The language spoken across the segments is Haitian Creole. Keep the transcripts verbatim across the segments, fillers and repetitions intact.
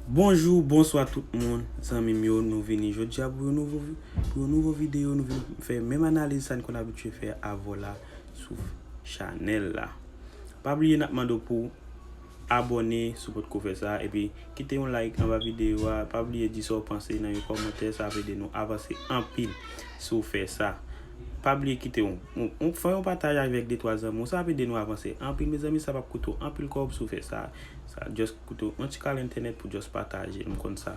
Bonjou, bonswa tout moun, zanmi m yo, nou vini jodi a pou yon nouvo, pou yon nouvo videyo, nou vin fè menm analiz sa n konn abitye fè avè w la sou chanèl la. Pa bliye n ap mande w pou abòne si w potko fè sa, epi kite yon like anba videyo a, pa bliye di sa w panse nan yon kòmantè, sa ap ede nou avanse anpil si w fè sa. Pa bliye kite yon, yon, yon, fè yon pataj avèk de twa zanmi w, sa ap ede nou avanse anpil, mezanmi, sa p ap koute w anpil kòb si w fè sa. Sa just koute w yon ti kal entènèt pou just pataje, m konn sa.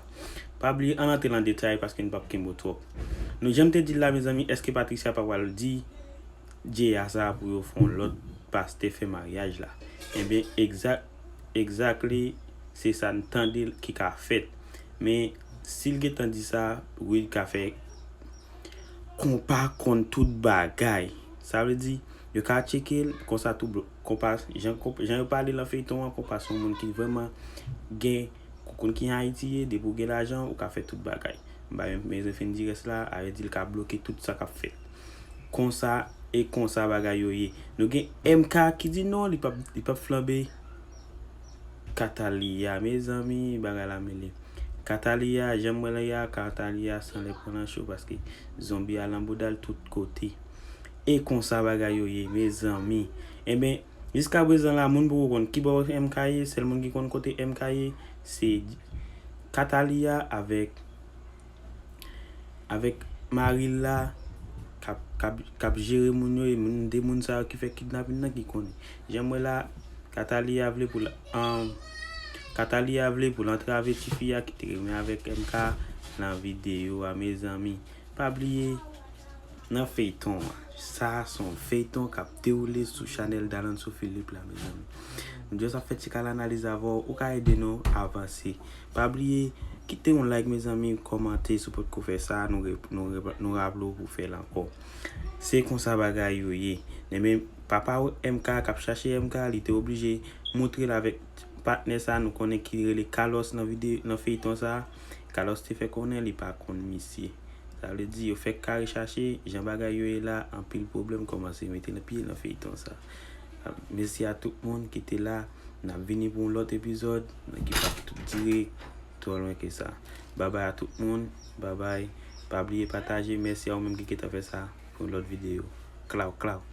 Pa bliye, ann antre nan detay paske n p ap kenbe w twòp. Nou, jan m te di l la, mezanmi, èske Patricia pa pral di Jay a sa pou yo fè yon lòt pastè fè maryaj la? Ebyen, egzak, exactly, se sa n tande ki ka fèt. Men, si l gentan di sa, wi, l ka fè konpa konn tout bagay. Sa vle di, yo ka tcheke l, konsa tou blo-, konpa, jan, konp-, jan yo pale lan feyton an, konpa se yon moun ki vrèman gen, ou konn ki jan Ayiti ye, depi w gen lajan, ou ka fè tout bagay. M pa menm bezwen fin di rès la, a vle di l ka bloke tout sa k ap fèt. Konsa e konsa bagay yo ye. Nou gen M K ki di non, li p ap, li p ap flanbe. Katalia, mezanmi, bagay la mele. Katalia, jan m wè l la, Katalia sanlè pran nan cho paske zonbi a lan bouda l tout kote. E konsa bagay yo ye, mezanmi. Enben, jiska prezan la, moun poko konn kibò M K ye, sèl moun ki konn kote M K ye, se Katalia avèk, avèk mari l la k ap, k ap, k ap jere moun yo, e moun, de moun sa yo ki fè kidnapin nan ki konnen. Jan m wè la, Katalia vle pou l, um, Katalia vle pou l antrave tifi a ki te renmen avèk M K lan videyo a, mezanmi. Pa bliye, nan feyton an, sa a se yon feyton k ap dewoule sou chanèl Dalanso Philippe la, mezanmi. Nou just ap fè ti kal analiz avè w, ou ka ede nou avanse. Pa bliye, kite yon like, mezanmi, kòmante si w potko fè sa, nou re-, nou re-, nou raple w pou fè l ankò. Se konsa bagay yo ye. Enben, papa M K k ap chache M K, li te oblije moutre l avèk patnè sa, nou konnen ki rele Carlos nan vide-, nan feyton sa. Carlos te fè konnen li pa konn misye. Sa vle di, yo fèk kare chache, jan bagay yo ye la, anpil pwoblèm kòmanse mete nan pye nan feyton sa. Mèsi a tout moun ki te la. N ap vini pou yon lòt epizòd nan ki p ap dire twò lwen ke sa. Babay a tout moun. Babay. Pa bliye pataje. Mèsi a ou menm ki gentan fè sa pou yon lòt videyo. Klaw, klaw.